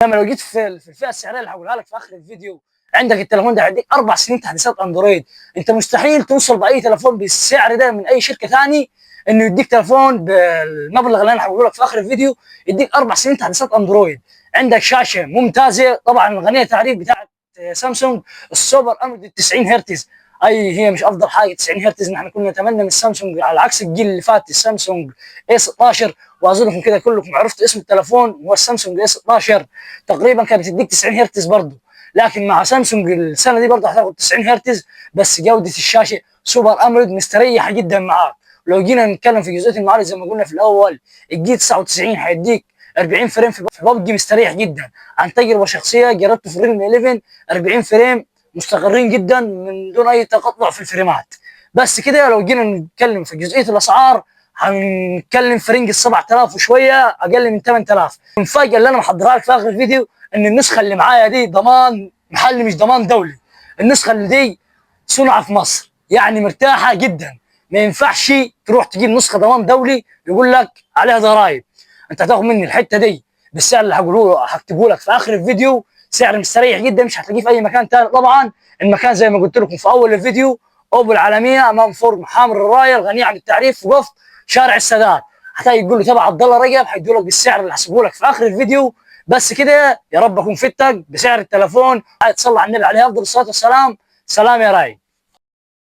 انما لو جيت في الفئة السعرية اللي هقولها لك في اخر الفيديو، عندك التليفون ده هيديك 4 سنين تحديثات اندرويد. انت مستحيل توصل باي تليفون بالسعر ده من اي شركة ثاني انه يديك تليفون بالمبلغ اللي انا هقوله لك في اخر الفيديو، يديك 4 سنين تحديثات اندرويد. عندك شاشة ممتازة طبعا غنية تعريف بتاعت سامسونج، السوبر اموليد 90 هرتز. اي هي مش افضل حاجة 90 هرتز، نحن كنا نتمنى من السامسونج على عكس الجيل اللي فات السامسونج A 16، واظنكم كده كلكم عرفتوا اسم التليفون هو السامسونج A 16. تقريبا كانت بتديك 90 هرتز برضه، لكن مع سامسونج السنة دي برضه هتاخد 90 هرتز، بس جوده الشاشة super AMOLED مستريحه جدا معاك. لو جينا نتكلم في جزئية المعالج زي ما قلنا في الاول، ال G 99 هيديك 40 frame في ببجي مستريح جدا. عن تجربه شخصية جربته في الريلمي 11، 40 frame مستقرين جدا من دون اي تقطع في الفريمات. بس كده لو جينا نتكلم في جزئية الاسعار، هنتكلم في range ال 7000 وشوية، اقل من 8000. المفاجاة اللي انا محضرها لك في اخر الفيديو ان النسخة اللي معايا دي ضمان محلي مش ضمان دولي. النسخة اللي دي صنع في مصر، يعني مرتاحة جدا. ما ينفعش تروح تجيب نسخه ضمان دولي يقول لك عليها ضرائب. انت هتاخد مني الحتة دي بالسعر اللي هقوله هكتبه لك في اخر الفيديو، سعر مستريح جدا مش هتلاقيه في اي مكان تاني. طبعا المكان زي ما قلت لكم في اول الفيديو، اوبو العالمية امام فرن حامر الراية الغنية عن التعريف في قفط شارع السادات. هتلاقي تقول له تبع عبد الله رجب، هيدوا لك بالسعر اللي هسيبه لك في اخر الفيديو. بس كده يا رب اكون فدتك بسعر التليفون. تصلى على النبي عليه افضل الصلاة والسلام. سلام يا راي.